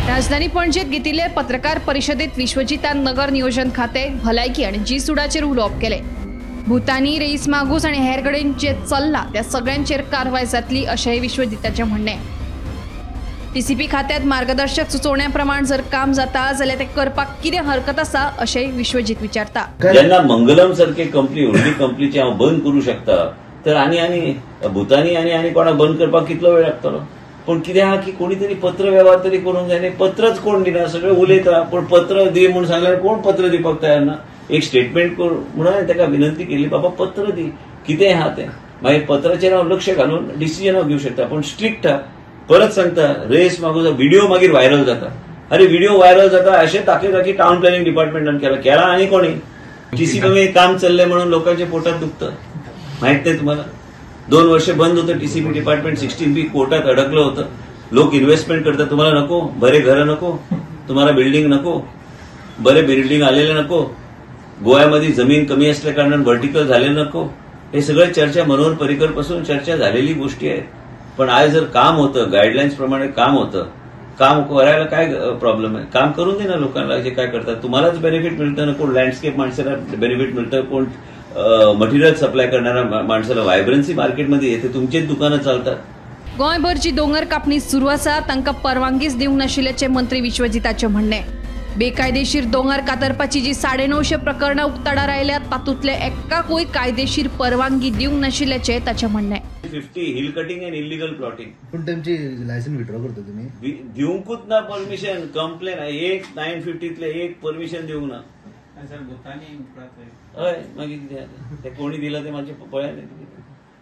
राजधानी पणजेत घेतिल्ले पत्रकार परिशदेत विश्वजितान नगर नियोजन खाते, भलायकी आनी जी सुडाचेर उलोवप केलें. भूतानी, रेईस मागूस आनी हेर कडेन जे चल्ला त्या सगळ्यांचेर कारवाय जातली अशेंय विश्वजिताचें म्हणणें. टीसीपी खात्यात मार्गदर्शक सुचोवण्या प्रमाण जर काम जाता जाल्यार ते करपाक कितें हरकत आसा अशेंय विश्वजीत विचारता. जेन्ना मंगलम सारखे कंपनी व्हडली कंपनीची हांव बंद करूं शकता तर आनी आनी भूतानी आनी आनी कोणाक बंद करपाक कितलो वेळ लागतलो. पूण कितें आहा की कोणी तरी पत्र वेव्हार तरी करूंक जाय न्ही. पत्रच कोण दिना, सगळे उलयता पूण पत्र दी म्हूण सांगल्यार कोण पत्र दिवपाक तयार ना. एक स्टेटमेंट कर म्हणून हांवें ताका विनंती केली, बाबा पत्र दी, कितें आहा तें, मागीर पत्राचेर हांव लक्ष घालून डिसिजन हांव घेवंक शकता. पूण स्ट्रिक्ट आहा. परत सांगता, रेस मागून व्हिडिओ मागीर व्हायरल जाता. अरे व्हिडिओ व्हायरल जाता अशें दाखयता की टावन प्लॅनिंग डिपार्टमेंटान केला केला आनी कोणी टीसीपी काम चल्लें म्हणून लोकांच्या पोटात दुखतं, माहित नाही तुम्हाला. 2 वर्ष बंद होतं टीसीपी डिपार्टमेंट, 16B कोर्टात अडकलं होतं. लोक इन्व्हेस्टमेंट करतात, तुम्हाला नको बरे घरं नको, तुम्हाला बिल्डिंग नको, बरे बिल्डिंग आलेले नको, गोव्यामध्ये जमीन कमी असल्या कारणान व्हर्टिकल झाले नको. हे सगळं चर्चा मनोहर पर्रीकर पासून चर्चा झालेली गोष्टी आहेत. पण आज जर काम होतं, गाईडलाईन्स प्रमाणे काम होतं, काम करायला काय प्रॉब्लेम आहे? काम करून दे ना लोकांना, जे काय करतात तुम्हालाच बेनिफिट मिळतं ना. कोण लँडस्केप माणसाला बेनिफिट मिळतं, कोण मटेरियल सप्लाय करणाऱ्या माणसाला. व्हायब्रन्सी मार्केटमध्ये येते, तुमचेच दुकानं चालतात. गोंयभर जी दोंगर कापणी सुरू आसा तांकां परवानगीच दिवंक नाशिल्ल्याचें मंत्री विश्वजिताचें म्हणणें. बेकायदेशीर दोंगर कातरपाची जी 950 प्रकरणां उक्ताडार आयल्यात तातूंतले एकाकूय कायदेशीर परवानगी दिवंक नाशिल्ल्याचें ताचें म्हणणें. 50 hill cutting and illegal plotting. पूण तेमची लायसन विथड्रॉ करता तुमी? दिवंकूच ना परमिशन. कंप्लेन एक 950तले एक परमिशन दिवंक ना. हय, मागीर कितें ते कोणी दिला ते मातशें पळया न्ही,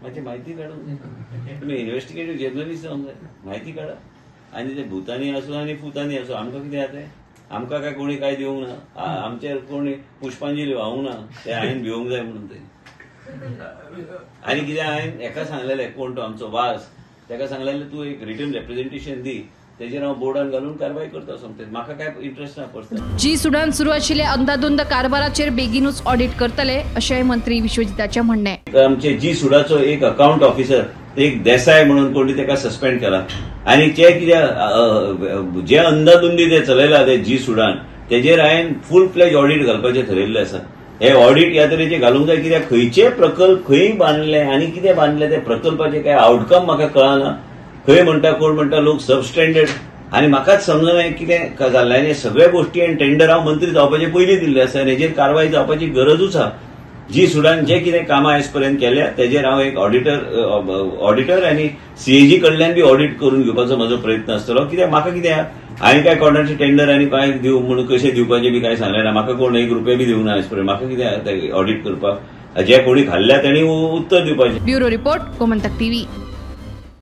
मातशी म्हायती काडूंक जाय. तुमी इन्व्हेस्टिगेटीव जर्नलिस्ट जावंक जाय, म्हायती काडा. आनी ते भुतानी आसूं आनी फुतानी आसूं, आमकां कितें आसा तें, आमकां काय कोणी काय दिवंक ना, आमचेर कोणी पुष्पांजली वाहूंक ना, ते हांवें भिवंक जाय म्हणून ते. आनी कितें हांवें हेका सांगलेलें, कोण तो आमचो वास, तेका सांगलेलें तूं एक रिटर्न रेप्रेझेंटेशन दी, तेजेर हांव बोर्डान घालून कारवाय करता सोमतें. म्हाका काय इंट्रस्ट ना पर्सनल. जी सुडान सुरू आशिल्ल्या अंदाधुंद कारभाराचेर बेगीनूच ऑडिट करतले अशेंय मंत्री विश्वजिताचें म्हणणें. आमचे जी सुडाचो एक अकाउंट ऑफिसर एक देसाय म्हणून कोणी तेका सस्पेंड केला आनी ते कितें जे अंदाधुंदी ते चलयला ते जी सुडान, तेजेर हांवें फूल फ्लॅज ऑडिट घालपाचें थरयल्लें आसा. हे ऑडिट ह्या तरेचे घालूंक जाय कित्याक खंयचे प्रकल्प खंय बांदले आनी कितें बांदले ते प्रकल्पाचे काय आवटकम म्हाका कळना. खंय म्हणटा कोण म्हणटा लोक सबस्टँडर्ड आनी म्हाकाच समजना कितें जाल्लें. आनी सगळ्या गोश्टी आनी टेंडर हांव मंत्री जावपाचे पयलीं दिल्ले आसा आनी हेजेर कारवाय जावपाची गरजूच आहा. जी सुडान जे कितें कामां आयज पर्यंत केल्या तेजेर हांव एक ऑडिटर आनी सीएजी कडल्यान बी ऑडिट करून घेवपाचो म्हजो प्रयत्न आसतलो. कित्याक म्हाका कितें आहा, हांवें काय कोणाचे टेंडर आनी काय दिवं म्हणून कशें दिवपाचें बी काय सांगलें ना. म्हाका कोण 1 रुपया बी दिवंक ना आयज पर्यंत. म्हाका कितें ऑडिट करपाक, जे कोणी खाल्ल्या तांणी उत्तर दिवपाचें. Bureau report, Gomantak TV.